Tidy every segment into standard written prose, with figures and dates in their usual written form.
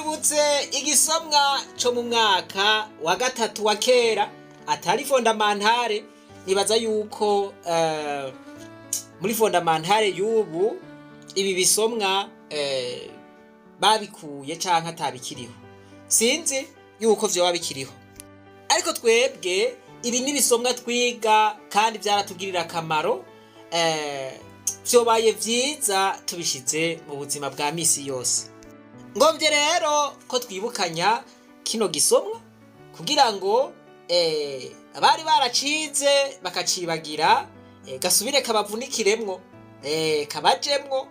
Ndabibutse igisomwa co mu mwaka wa gatatu wa kera, atari fondamentale. Nibaza yuko muri fondamentale y'ubu ibi bisomwa babikuye canke atabikiriho. Sinzi yuko vyoba bikiriho, ariko twebwe ibi ni ibisomwa twiga kandi vyaratugirira akamaro. Vyobaye vyiza tubishize mu buzima bwa misi yose. Ngomvye rero ko twibukanya kino gisomwa kugira ngo abari baracize bakacibagira, gasubire kabavunikiremwo, kabajemwo.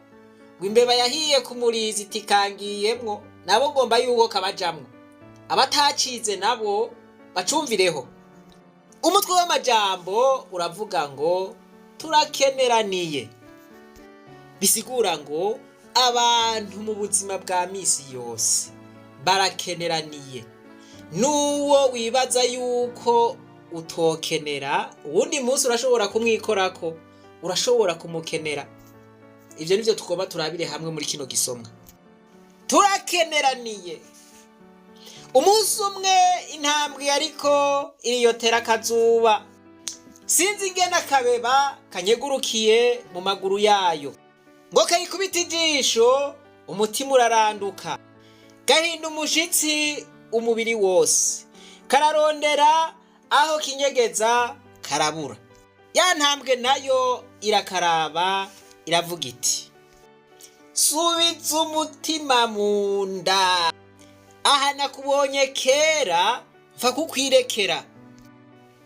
Ngo imbeba yahiye ku murizi itikangiyemwo. Nabo ngomba yuko kabajamwo, abatacize nabo bacumvireho. Umutwe w'amajambo uravuga ngo "Turakeneraniye", bisigura ngo abantu mu buzima bwa misi yose barakeneraniye. N'uwo wibaza yuko utokenera, uwundi munsi urashobora kumwikorako, urashobora kumukenera. Ivyo nivyo tugomba turabire hamwe muri kino gisomwa. Turakeneraniye. Umunsi umwe intambwe ariko iriyotera akazuba. Sinzi ingene akabeba kanyegurukiye mu maguru yayo ngo kayikubita ijisho, umutima uraranduka, gahinda umushitsi umubiri wose, kararondera aho kinyegeza karabura. Ya ntambwe nayo irakaraba, iravuga iti: "Subiza umutima mu nda, aha nakubonye kera, mfa kukwirekera."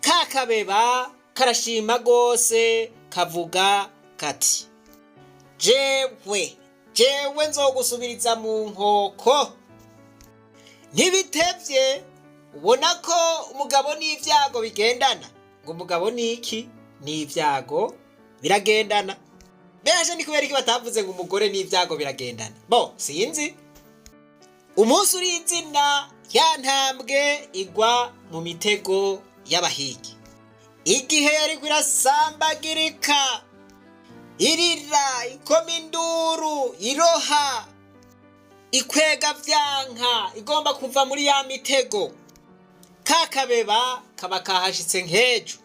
Ka kabeba karashima rwose, kavuga kati: "Jewe, jewe nzogusubiriza mu nkoko." Ntibitevye, ubona ko umugabo n'ibyago bigendana. Ngo umugabo ni iki? N'ibyago biragendana. Beje ni kubera iki batavuze ngo umugore n'ibyago biragendana? Bo sinzi. Umunsi uri izina, ya ntambwe igwa mu mitego y'abahigi. Igihe yariko irasambagirika, irira, ikoma induru, iroha, ikwega vyanka, igomba kuva muri ya mitego, ka kabeba kaba kahashitse nk'ejo,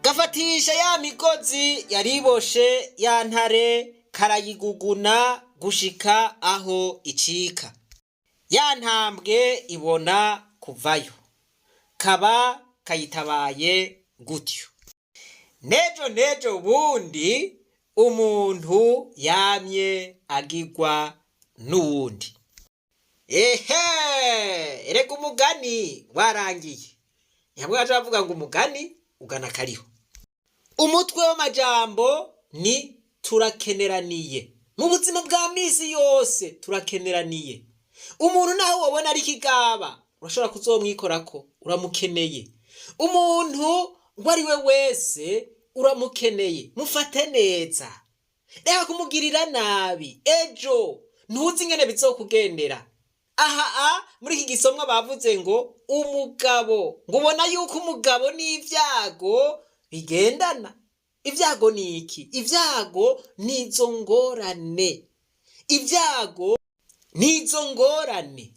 gafatisha ya migozi yariboshe ya ntare, karayiguguna gushika aho icika. Ya ntambwe ibona kuvayo, kaba kayitabaye gutyo. Nejo nejo bundi umuntu yamye agirwa n'uwundi. Ehe, erega umugani warangiye. Hamwe baca bavuga ngo umugani ugana kariho. Umutwe w'amajambo ni "Turakeneraniye". Mu buzima bwa misi yose turakeneraniye. Umuntu naho wabona ari ikigaba, urashobora kuzomwikorako, uramukeneye. Umuntu uwo ari we wese uramukeneye, mufate neza, reka kumugirira nabi, ejo ntuzi ingene bizokugendera. Aha muri iki gisomwa bavuze ngo umugabo, ngo ubona yuko umugabo n'ibyago bigendana. Ibyago ni iki? Ibyago ni izo ngorane, ibyago ni izo ngorane.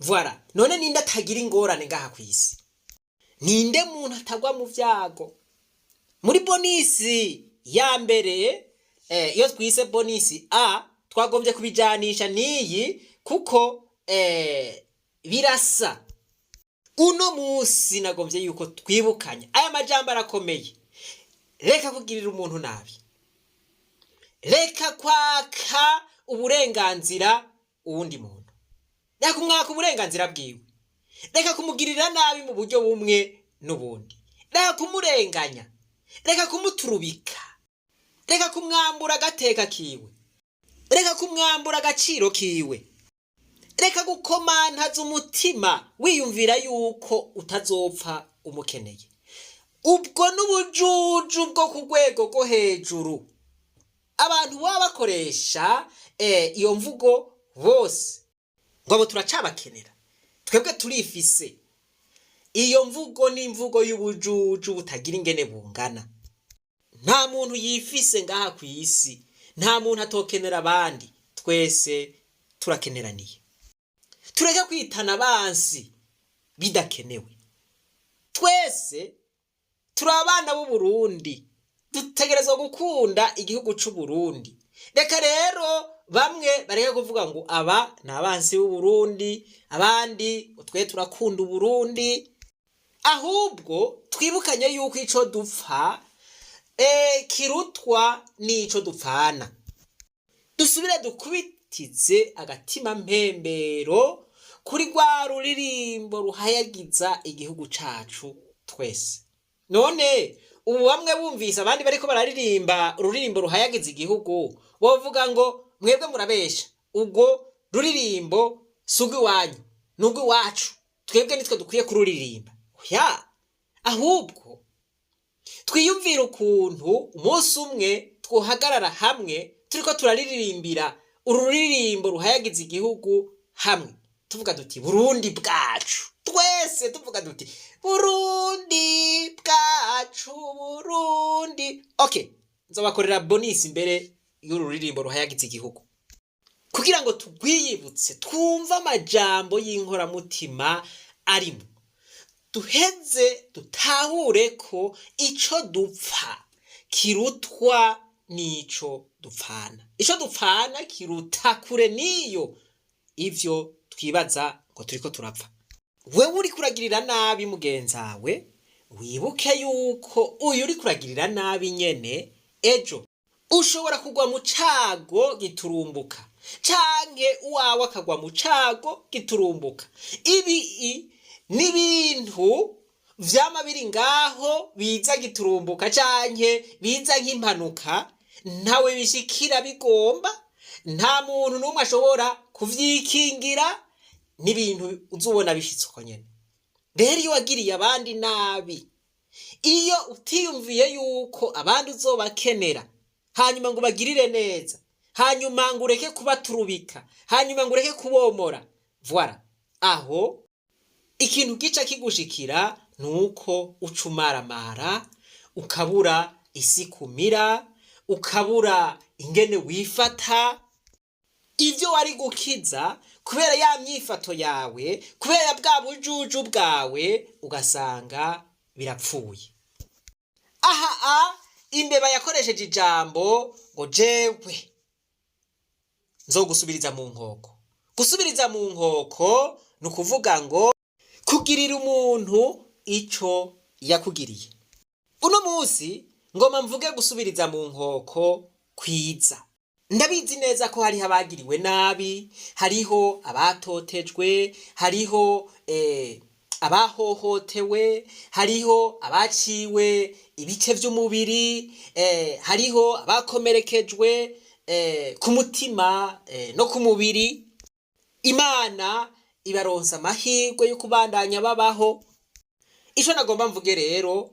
Voilà. None ninde atagira ingorane ngaha ku isi? Ninde muntu atagwa mu byago? Muri bonus ya mbere, iyo twise bonus A, twagombye kubijanisha n'iyi kuko birasa. Uno munsi nagombye yuko twibukanya aya majambo arakomeye: reka kugirira umuntu nabi, reka kwaka uburenganzira uwundi muntu, reka kumwaka uburenganzira bwiwe, reka kumugirira nabi mu buryo bumwe n'ubundi, reka kumurenganya, reka kumuturubika, reka kumwambura agateka kiwe, reka kumwambura agaciro kiwe, reka gukomantaza umutima wiyumvira yuko utazopfa umukeneye. Ubwo n'ubujuju bwo ku rwego rwo hejuru. Abantu baba bakoresha iyo mvugo bose ngo abo turacabakenera, twebwe turifise, iyo mvugo ni imvugo y'ubujuju butagira ingene bungana. Nta muntu yifise ngaha ku isi, nta muntu atokenera abandi, twese turakeneraniye. Tureke kwitana abansi bidakenewe. Twese turi abana b'Uburundi, dutegerezwa gukunda igihugu c'Uburundi. Reka rero bamwe bareke kuvuga ngo aba ni abansi b'Uburundi, abandi ngo twe turakunda Uburundi. Ahubwo twibukanye yuko ico dupfa kirutwa n'ico dupfana. Dusubire dukubitize agatima mpembero kuri rwa ruririmbo ruhayagiza igihugu cacu twese. None ubu bamwe bumvise abandi bariko bararirimba ururirimbo ruhayagiza igihugu, bovuga ngo mwebwe murabesha, ubwo ruririmbo si urw'iwanyu, ni urw'iwacu, twebwe nitwe dukwiye kururirimba. Oya, ahubwo twiyumvire ukuntu umunsi umwe twohagarara hamwe turiko turaririmbira ururirimbo ruhayagiza igihugu hamwe, tuvuga duti Burundi bwacu, twese tuvuga duti Burundi bwacu, Burundi. Okay, nzobakorera bonus imbere y'uru ruririmbo ruhayagiza igihugu kugira ngo tugwiyibutse, twumve amajambo y'inkoramutima arimo, duheze dutahure ko ico dupfa kirutwa n'ico dupfana. Ico dupfana kiruta kure n'iyo ivyo twibaza ngo turiko turapfa. Wewe uriko uragirira nabi mugenzawe, wibuke yuko uyu uriko uragirira nabi nyene ejo ushobora kugwa mu cago giturumbuka, canke uwawe akagwa mu cago giturumbuka. Ibi ni ibintu vyama biri ngaho, biza giturumbuka canke biza nk'impanuka, ntawe bishikira bigomba, nta muntu n'umwe ashobora kuvyikingira, n'ibintu uzubona bishitse uko nyene. Rero iyo wagiriye abandi nabi, iyo utiyumviye yuko abandi uzobakenera, hanyuma ngo ubagirire neza, hanyuma ngo ureke kubaturubika, hanyuma ngo ureke kubomora, voilà, aho ikintu gica kigushikira nuko uca umaramara, ukabura isi kumira, ukabura ingene wifata. Ivyo wari gukiza, kubera ya myifato yawe, kubera bwa bujuju bwawe, ugasanga birapfuye. Aha imbeba yakoresheje ijambo ngo jewe nzogusubiriza mu nkoko. Gusubiriza mu nkoko ni ukuvuga ngo kugirira umuntu ico yakugiriye. Uno munsi ngoma mvuge gusubiriza mu nkoko kwiza. Ndabizi neza ko hariho abagiriwe nabi, hariho abatotejwe, hariho abahohotewe, hariho abaciwe ibice vy'umubiri, hariho abakomerekejwe ku mutima no ku mubiri. Imana ibaronsa amahirwe yo kubandanya babaho. Ico nagomba mvuge rero,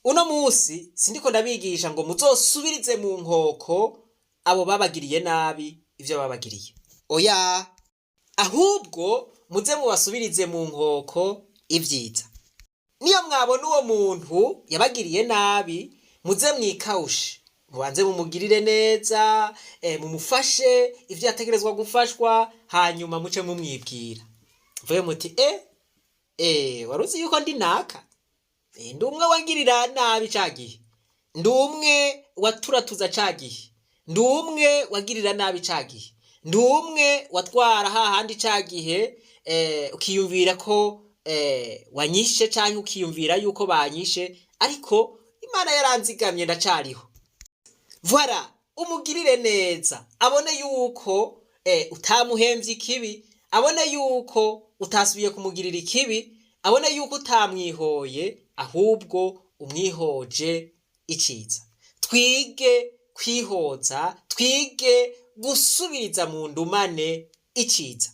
uno munsi sindiko ndabigisha ngo muzosubirize mu nkoko abo babagiriye nabi ivyo babagiriye. Oya, ahubwo muze mubasubirize mu nkoko ivyiza. Niyo mwabona uwo muntu yabagiriye nabi, muze mwikawushe, mubanze mumugirire neza, mumufashe ivyo yategerezwa gufashwa, hanyuma muce mumwibwira, mvuge muti waruzi yuko ndi naka, ndi umwe wagirira nabi ca gihe, ndi umwe waturatuza ca gihe, ndi umwe wagirira nabi ca gihe, ndi umwe watwara hahandi ca gihe, ukiyumvira ko wanyishe canke ukiyumvira yuko banyishe, ariko Imana yaranzigamye, ndacariho. Voilà, umugirire neza, abone yuko utamuhemvye ikibi, abone yuko utasubiye kumugirira ikibi, abone yuko utamwihoye, ahubwo umwihoje iciza. Twige kwihoza, twige gusubiriza mu ndumane iciza.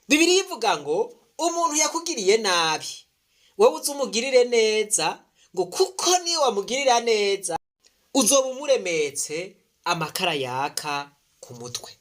Bibiliya ivuga ngo umuntu yakugiriye nabi, wowe uze umugirire neza, ngo kuko niyo wamugirira neza uzoba umuremetse amakara yaka ku mutwe.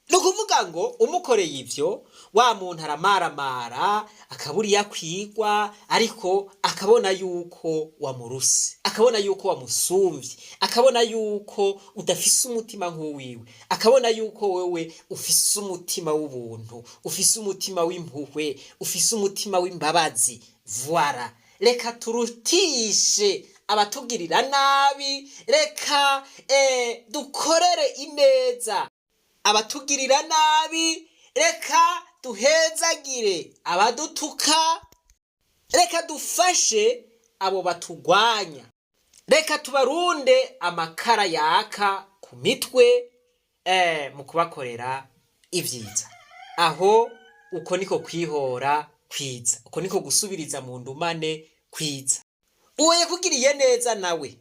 Ni ukuvuga ngo umukoreye ivyo, wa muntu aramaramara akabura iyo akwigwa, ariko akabona yuko wamuruse, akabona yuko wamusumvye, akabona yuko udafise umutima nk'uwiwe, akabona yuko wewe ufise umutima w'ubuntu, ufise umutima w'impuhwe, ufise umutima w'imbabazi. Voilà, reka turutishe abatugirira nabi, reka dukorere ineza abatugirira nabi, reka duhezagire abadutuka, reka dufashe abo batugwanya, reka tubarunde amakara yaka ku mitwe mu kubakorera ibyiza. Aho uko niko kwihora kwiza, uko niko gusubiriza mu ndumane kwiza. Uwo yakugiriye neza nawe,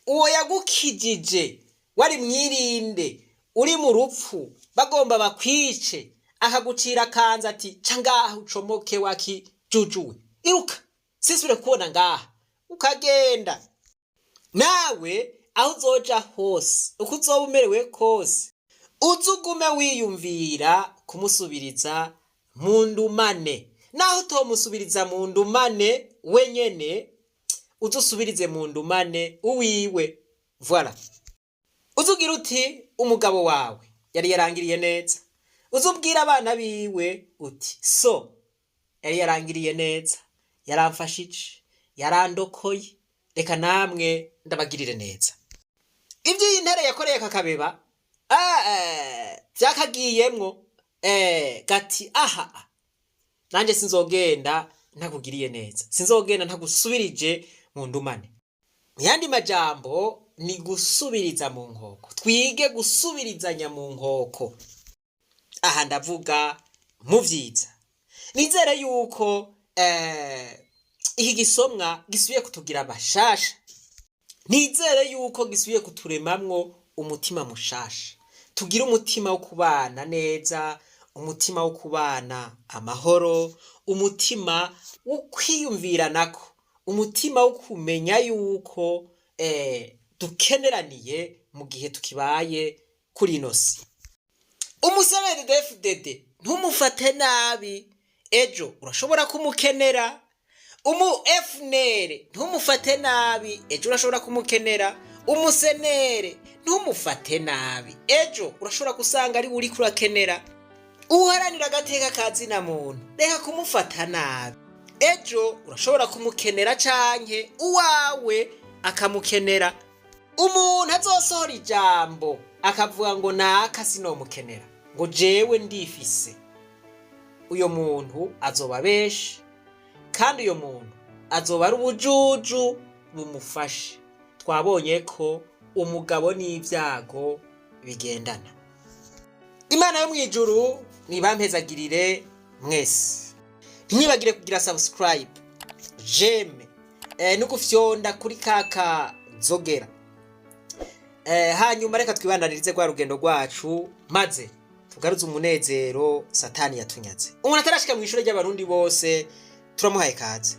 uwo yagukijije wari mwirinde, uri mu rupfu bagomba bakwice, akagucira akanza ati ca ngaha ucomoke wakijujuwe, iruka sinsubire kubona ngaha, ukagenda nawe aho uzoja hose, uko uzoba umerewe kose, uze ugume wiyumvira kumusubiriza mu ndumane. Naho utomusubiriza mu ndumane wenyene, uze usubirize mu ndumane uwiwe. Voilà, uzugira uti umugabo wawe yari yarangiriye neza, uze ubwire abana biwe uti so yari yarangiriye neza, yaramfashije, yarandokoye, reka namwe ndabagirire neza. Ibyo iyi ntare yakoreye kakabeba byakagiyemwo gati aha nanjye sinzogenda ntakugiriye neza, sinzogenda ntagusubirije mu ndumane. Mu yandi majambo ni gusubiriza mu nkoko. Twige gusubirizanya mu nkoko, aha ndavuga mu vyiza. Nizere yuko iki gisomwa gisubiye kutugira bashasha, nizere yuko gisubiye kuturemamwo umutima mushasha, tugire umutima wo kubana neza, umutima wo kubana amahoro, umutima wo kwiyumviranako, umutima wo kumenya yuko dukeneraniye mu gihe tukibaye kuri ino si. Umusenedefudede ntumufate nabi, ejo urashobora kumukenera. Umu FNL ntumufate nabi, ejo urashobora kumukenera. Umusenere ntumufate nabi, ejo urashobora gusanga ari uri kurakenera. Uharanira agateka ka zina muntu, reka kumufata nabi, ejo urashobora kumukenera canke uwawe akamukenera. Umuntu azosohora ijambo akavuga ngo naka sinomukenera, ngo jewe ndifise, uyo muntu azoba benshi, kandi uyo muntu azoba ari ubujuju bumufashe. Twabonye ko umugabo n'ibyago bigendana. Imana yo mu ijuru nibampezagirire mwese. Ntimwibagire kugira subscribe, j'aime no gufyonda kuri kaka nzogera. Hanyuma reka twibandanirize rwa rugendo rwacu, maze tugaruze umunezero Satani yatunyaze. Umuntu atarashika mu ishure ry'Abarundi bose, turamuhaye kaze.